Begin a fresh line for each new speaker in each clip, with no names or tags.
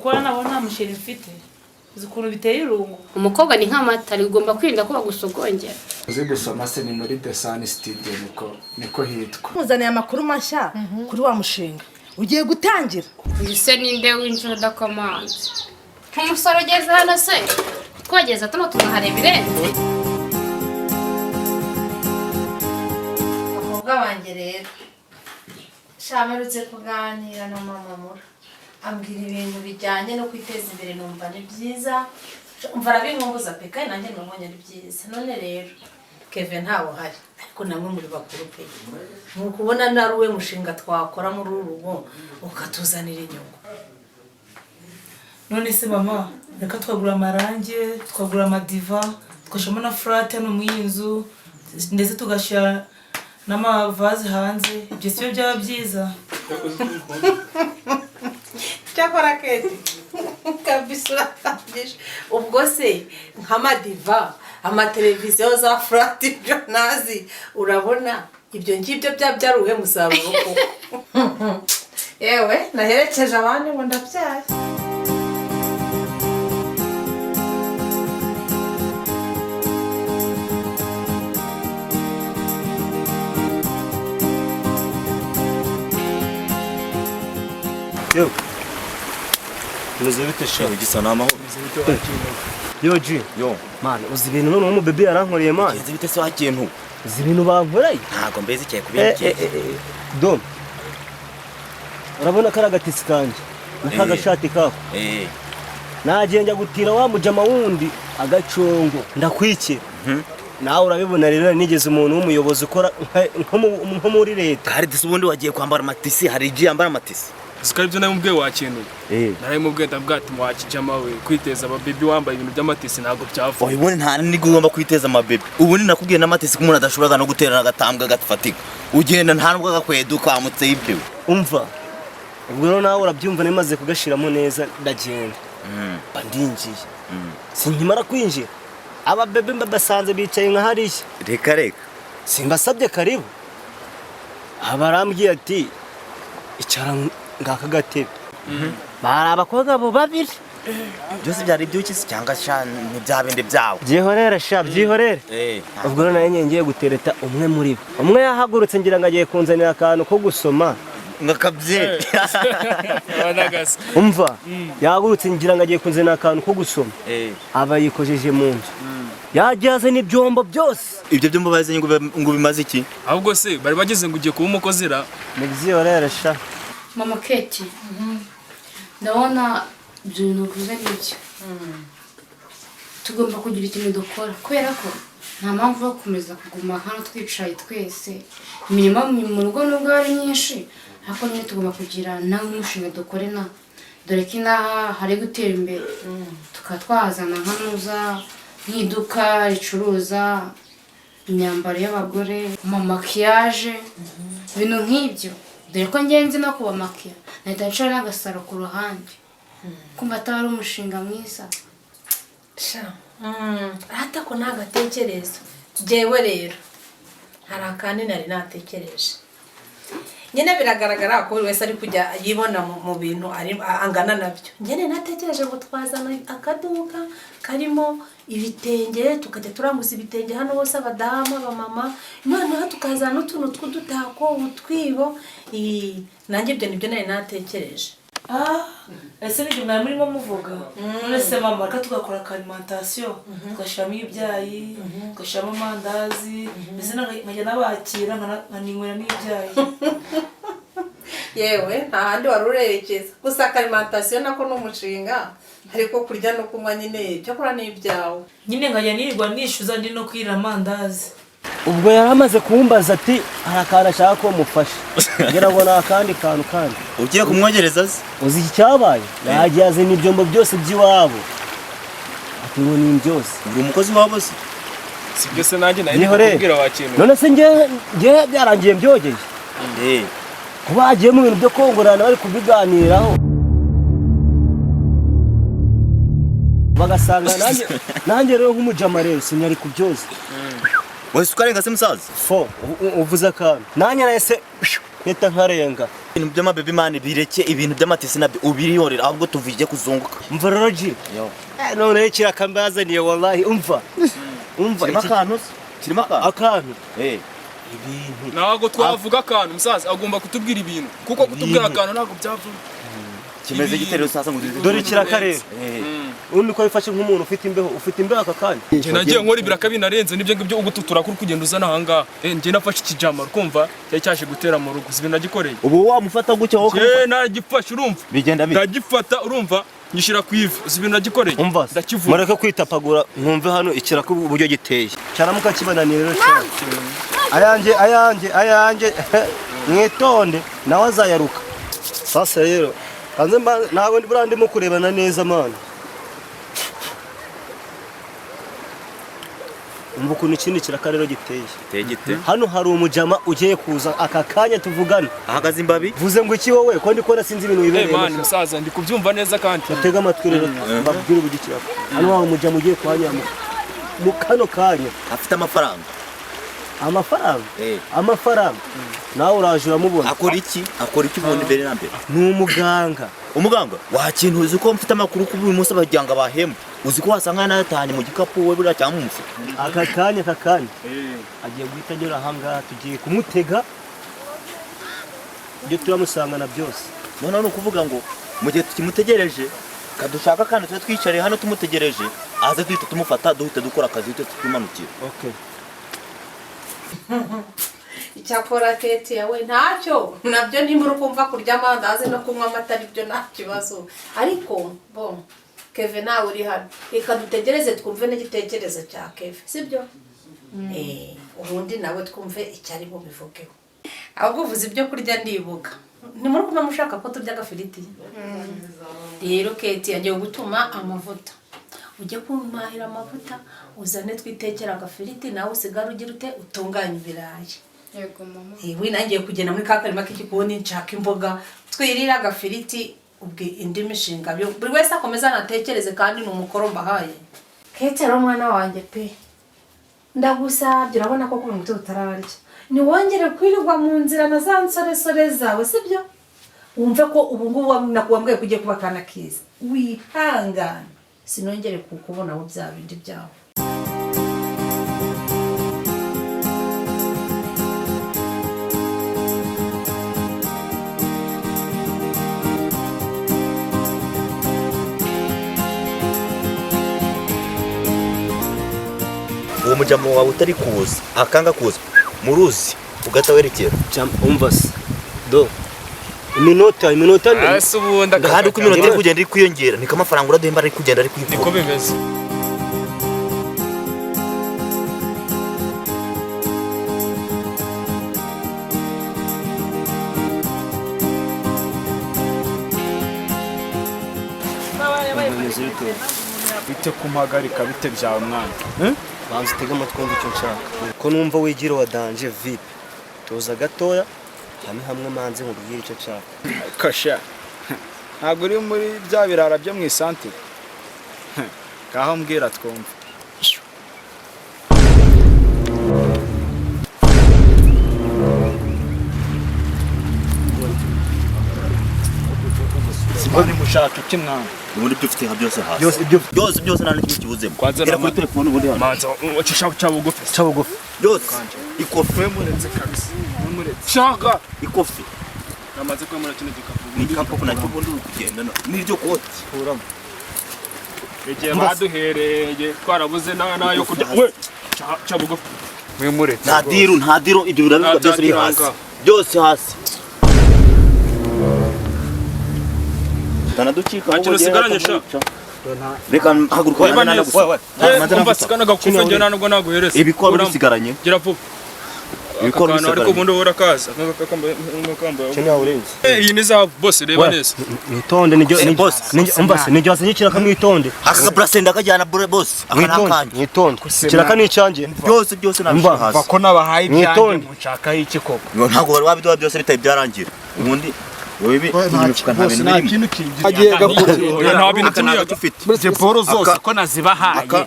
Gukora nabo nta musheri mfite. Uzi ukuntu biteye irungu.
Umukobwa ni nk'amata, ugomba kwirinda ko bagusogongera.
Uzi gusoma se? Ni muri The Sun Studio, niko hitwa.
Muzaniye amakuru mashya kuri wa mushinga ugiye gutangira.
Uyu se ninde winjira udakomanze nk'umusore ugeze hano se? Twageze tuno tukahareba irenze.
Abakobwa banjye rero, shamerutse kuganira na mama Mura, ambwira ibintu bijyanye no kwiteza imbere, numva ni byiza, umva arabinkumbuza pe, kandi nanjye nabonye ari byiza. None rero Keve ntawe uhari, ariko namwe muri bakuru pe, ni ukubona nari uwe mushinga twakora muri uru rugo ukatuzanira inyungu.
None se mama, reka twagura amarangi, twagura amadiva, tugashyiramo na flat hano mu iyi nzu, ndetse tugashyira n'amavaze hanze. Ibyo si byo byaba byiza?
Cyakora Keti kabisa uratangije. Ubwo se nk'amadiva, amateleviziyo, za flat, ibyo ntazi, urabona ibyo ngibyo byaba uwuhe musaruro koko? Yewe, naherekeje abandi ngo ndabyaye.
Yewe, bimeze bite sha?
Gisa ni amahoro.
Yo G.
Yo.
Man, uzi ibintu noneho umubebe yarankoreye, man?
Genze bite se wa kintu?
Uzi ibintu bankoreye?
Ntabwo mbezi cyane
Eh,
kubera
eh, eh, eh, dom urabona kari agatisi kanjye na kagashati kako?
Eh.
Nagiye njya gutira wa mujama wundi agacongo, ndakwikira nawe urabibona. Rero nigeze umuntu w'umuyobozi ukora nko muri leta.
Hari disi ubundi wagiye kwambara amatisi, hari igihe yambara amatisi.
Uzi ko aribyo namubwiye wa kintu? Narabimubwiye, ndabwira ati wakijama we, kwiteza ababebi wambaye ibintu by'amatisi ntabwo byava.
Oya, ubundi nta nibwo ugomba kwiteza amabebi. Ubundi nakubwiye n'amatisi ko umuntu adashobora no guterana agatambwe agafatika. Ugenda nta nubwo agakweduka wamutse ibyo.
Umva, ubwo rero nawe urabyumva, namaze kugashiramo neza, ndagenda mba ndinjiye. Sinkimara kwinjira, ababebe mbabasanze bicaye nka hariya.
Reka reka.
Simbasabye karibu, abarambwiye ati icara ngaka gatebe. Bari abakobwa abo babiri.
Byose byari ibyuki se cyangwa sha ni bya bindi byawe?
Byihorere sha, byihorere. Ubwo rero nayo ngiye gutereta umwe muri bo. Umwe yahagurutse ngira ngo agiye kunzanira akantu ko gusoma.
Ngakabyeri.
Abanagasa.
Umva, yahagurutse ngira ngo agiye kunzanira akantu ko gusoma, aba yikojeje mu nzu, yagiye azana ibyombo byose.
Ibyo byombo bazanye ngo bimaze iki?
Ahubwo se bari bageze ngo ugiye kuba umukozi ra?
Nibyihorere sha.
Mama Keti, ndabona ibyo bintu uvuze nibyo. Tugomba kugira ikintu dukora kubera ko nta mpamvu yo gukomeza kuguma hano twicaye twese. Imirimo mu rugo nubwo ari myinshi, ariko nyine tugomba kugira nawe umushinga dukore na dore ko inaha hari gutera imbere, tukaba twahazana nka nk'iduka ricuruza imyambaro y'abagore, amamakiyage, ibintu nk'ibyo, dore ko ngenzi no kubamakiya nahita nshira n'agasaro ku ruhande, kumva ataba ari umushinga mwiza.
Sha, arata ko nta gatekerezo. Njyewe rero hari akandi nari natekereje. Nyine biragaragara ko buri wese ari kujya yibona mu bintu ari angana nabyo. Njye natekereje ngo twazana akaduka karimo ibitenge, tukajya turanguza ibitenge hano hose, abadamu, abamama, noneho tukazana n'utuntu tw'udutako, utwibo. Nanjye ibyo nibyo nari natekereje.
Ah, ese nibyo mwari murimo muvuga? None se mama, reka tugakora alimentation, tugashyiramo ibyayi, tugashyiramo amandazi, mbese nkajya nabakira nkaninywera n'ibyayi.
Yewe, nta handi wari urerekeza gusa. Alimentation nako ni umushinga, ariko kurya no kunywa nyine, cyakora ni ibyawe.
Nyine nkajya nirirwa nishyuza ndi no kwirira amandazi.
Ubwo yari amaze kumbaza ati hari akantu ashaka ko mufasha, ngira ngo ni akandi kantu kandi.
Ugiye kumwogereza se?
Uzi iki cyabaye? Yagiye azana ibyombo byose by'iwabo, ati ngo ni byose.
Uri umukozi wabo se?
Si byo se? Nanjye nari ndi
Byihorere.
kukubwira wa kintu.
None se njye byarangiye byogeye? Kuba hagiye mu bintu byo kongorana, bari kubiganiraho, bagasanga nanjye rero nk'umujama rero sinyari kubyoza.
Wese ukarenga se musaza?
Fo uvuze akantu, nanjye nahise mpita nkarenga.
Ibintu by'amabebi man, bireke. Ibintu by'amatisi nabyo ubirihorera, ahubwo tuvije kuzunguka.
Umva rero G.
Yo.
None kiraka mbazaniye, wallahi, umva. Umva.
Kirimo akantu se? Kirimo akantu?
Akantu.
Eh.
Ibintu.
Ntabwo twavuga akantu, musaza agomba kutubwira ibintu, kuko kutubwira akantu ntabwo byavamo.
Kimeze gite rero sasa ngo
Dore ikiraka rero.
Eh.
Ubundi ko wifashe nk'umuntu ufite imbeho, ufite imbeho aka kanya.
Njye nagiye nkora ibiraka binarenze nibyo ngibyo ubu tutura kuri kugenda uzana ahangaha. Njye nafashe ikijama, ukumva cyari cyaje gutera mu rugo, si ibintu nagikoreye.
Ubu wamufata gutya wowe?
Njye naragifashe, urumva.
Bigenda bite?
Ndagifata, urumva, nyishyira ku ivi, uzi ibintu nagikoreye?
Umva se,
Ndakivuna.
mureke kwitapagura, mwumve hano ikiraka uburyo giteye. Cyaramuka kibananiye rero cyane. Ayanjye, ayanjye, ayanjye, mwitonde, nawe azayaruka. Sasa rero hanze ntabwo buriya ndimo kurebana neza man. Umva ukuntu ikindi kiraka rero giteye.
Giteye gite?
Hano hari umujama ugiye kuza aka kanya tuvugana.
Ahagaze imbabi.
Vuze ngo iki wowe, ko ndi kubona sinzi ibintu
Eh
wibereyemo.
man, musaza, ndi kubyumva neza kandi.
Batega amatwi rero mbabwire uburyo ikiraka. Hano hari umujama ugiye kuhanyama mu kano kanya.
Afite amafaranga.
Amafaranga?
Eh.
Amafaranga nawe uraje uramubona.
Akora iki? Akora iki ubundi mbere na mbere?
Ni umuganga.
Umuganga? Wakintu uzi ko mfite amakuru ko uyu munsi abaganga bahembwa. Uzi ko wasanga yanatahanye mu gikapu we buriya cyangwa mu mufuka.
Aka kanya, aka kanya agiye guhita anyura ahangaha, tugiye kumutega ibyo turamusangana byose.
Noneho ni ukuvuga ngo mu gihe tukimutegereje kadushaka kandi tube twicariye hano tumutegereje, aze duhita tumufata, duhita dukora akazi, duhita twimanukira.
Okay.
Icyakora Keti yawe ntacyo nabyo, nimba uri kumva kurya amandazi no kunywa amata aribyo, nta kibazo. Ariko bo Keve nawe uri hano, reka dutegereze twumve n'igitekerezo cya Keve, sibyo? Ubundi nawe twumve icyo ari bubivugeho. Ahubwo uvuze ibyo kurya ndibuka, ntimuri kumva mushaka ko turya agafiriti? Rero Keti yagiye gutuma amavuta, ujye kumpahira amavuta uzane twitekera agafiriti, nawe usigare ugira ute, utunganye ibirayi.
Yego mama.
Yewe, nangiye kugenda muri ka karima k'igikoni nshaka imboga twirira agafiriti. Ubwo indi mishinga byo buri wese akomeza anatekereze, kandi ni umukoro mbahaye. Kete rero mwana wanjye pe, ndagusabye, urabona ko kubona umuti utararya, ntiwongere kwirirwa mu nzira na za nsoresore zawe, sibyo? Wumve ko ubu ngubu wambwiye ko ugiye kuba akana keza, wihangane, sinongere kukubonaho bya bindi byawe.
Uwo mujyamo wawe utari kuza akanga kuza mu ruzi ugahita werekera.
Umva se, do iminota, iminota.
Ese ubundi
Kandi uko iminota iri kugenda iri kwiyongera, niko amafaranga uraduhemba ari kugenda ari
niko
kwikura.
bimeze.
Bite kumpagarika, bite byawe mwana?
Banza utege amatwi wumve icyo nshaka, ko numva wigira wa danger vipi. Tuza gatoya, hamwe hamwe manze nkubwire icyo nshaka.
Kasha, ntabwo uri muri bya birara byo mu isantere? Ngaho mbwira twumve. Ubundi mushaka iki mwana?
Ubundi ibyo ufite byose hasi.
Byose ibyo.
Byose byose, nta n'ikindi kibuzemo.
Kwanza
Gera kuri telefone ubundi hano.
Manza ucisha ca bugufi.
Ca bugufi.
Byose, ikofi.
Mwemuretse kabisa, mwemuretse.
Shaka.
Ikofi.
Namaze kwemura kino gikapu.
N'igikapu nacyo ubundi uri kugendana n'iryo koti.
Kuramo.
Igihe baduhereye twarabuze n'ayo kurya we, ca bugufi.
Mwemuretse.
Nta diru, nta diru, ibyo birabikwa
Nta
byose biri
diru
hasi.
ahangaha.
Byose hasi. Tanaducika.
Nta kintu usigaranye sha.
Reka haguruka.
Reba
Banana
neza.
gusa.
Umva, sikana gakufe, njye nta nubwo naguhereza.
Ibikoro
Uramo.
bisigaranye.
Gira vuba.
Ibikoro
Aka kantu ariko
bisigaranye.
ubundi wowe urakaza. Aka
Cyo ntawe urenze.
Iyi ni zahabu bose, reba neza.
Mwitonde nijyo.
Eh, boss.
Umva se, nijyo wasinye ikiraka, mwitonde.
Aka kaburase ndakajyana bure boss, aka ni
Mwitonde.
akanjye.
Mwitonde, ikiraka ni icyanjye.
Byose byose nabishyira
Umva.
hasi.
Mva ko nabahaye ibyanjye,
Mwitonde.
munshakaho iki koko?
Ngo ntabwo wari wabiduha byose bitari byarangira. Ubundi wowe ibi iyi mifuka nta bintu
Nta
birimo.
kintu kingira.
Oya, nta bintu
Aka ntabwo
tumiyaga.
ufite.
Uretse boro zose
Aka-
ko nazibahaye.
Aka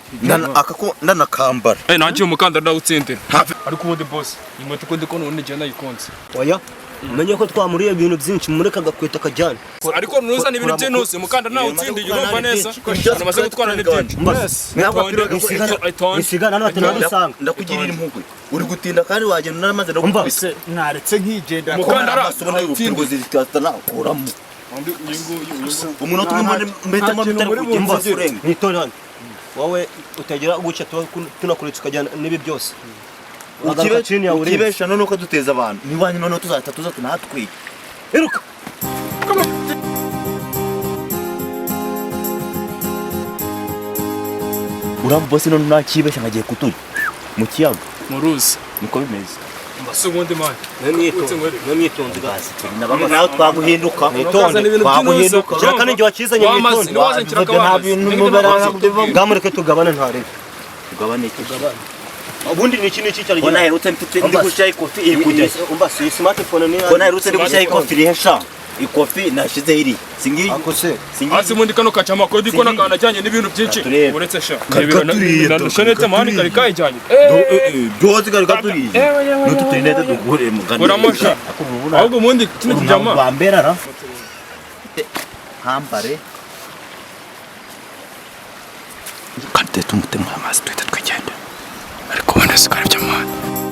aka ko ndanakambara.
Eh, nanjye uyu mukandara ndawutsindira. Ariko ubundi boss, inkweto ko ndi ko nubundi njye nayikunze.
Oya. Umenye ko twamuriye ibintu byinshi, mureke agakweta akajyana.
Ariko ntuzane ibintu by'intuzi, umukandara nawe utsindiye, urumva neza umaze gutwara ni byinshi.
Misigana hano batanadusanga.
Ndakugirira impuhwe, uri gutinda kandi wagenda unaramaze no
Umva.
gukubita.
Mwaretse nkigendera.
Umukandara
Ubona urupfu zitakuramo umunota umwe, mbetamo
Nta kintu
bitari
muri
kugenda
bunzigire.
urenga.
Mwitonde hano, wowe utagira gutya tuba tunakuretse ukajyana n'ibi byose. Uragaruka chini ya urinzi.
Ukibesha noneho ukaduteza abantu niwanyu, noneho tuzahita tuza tunahatwike.
Iruka.
Uriya bosi none ntakibesha nkagiye kuturya mu kiyaga.
Mu ruzi.
Niko bimeze.
Mbese ubundi mani
Mwitonde.
Nawe twaguhinduka.
Mwitonde.
Twaguhinduka.
Kiraka ninjye wakizanye, mwitonde.
Nta bintu mubera.
Ngamureke tugabane, ntarebe.
Tugabane iki?
Ubundi ni iki n'iki cyari?
Ko naherutse mfite ndi gushyira ikofi iri kujya?
Umva, si smartphone ni
Ko naherutse ndi gushyira ikofi irihe sha? Ikofi nashizeho iriya singiyi.
Ako se?
Singiyi.
Hasi ubundi kano kacama kodi ko nakana ajyanye n'ibintu byinshi.
Katurebe.
Uretse sha
Katuriye,
na mani kari kayijyanye.
Byose kari katuriye n'utu turinete duhure mugani.
Uramusha ahubwo ubundi kino kijama.
Wambera ra hambare
Kandi tumutemura amazi, tuhita twigenda, ariko ubona sukari by'amani.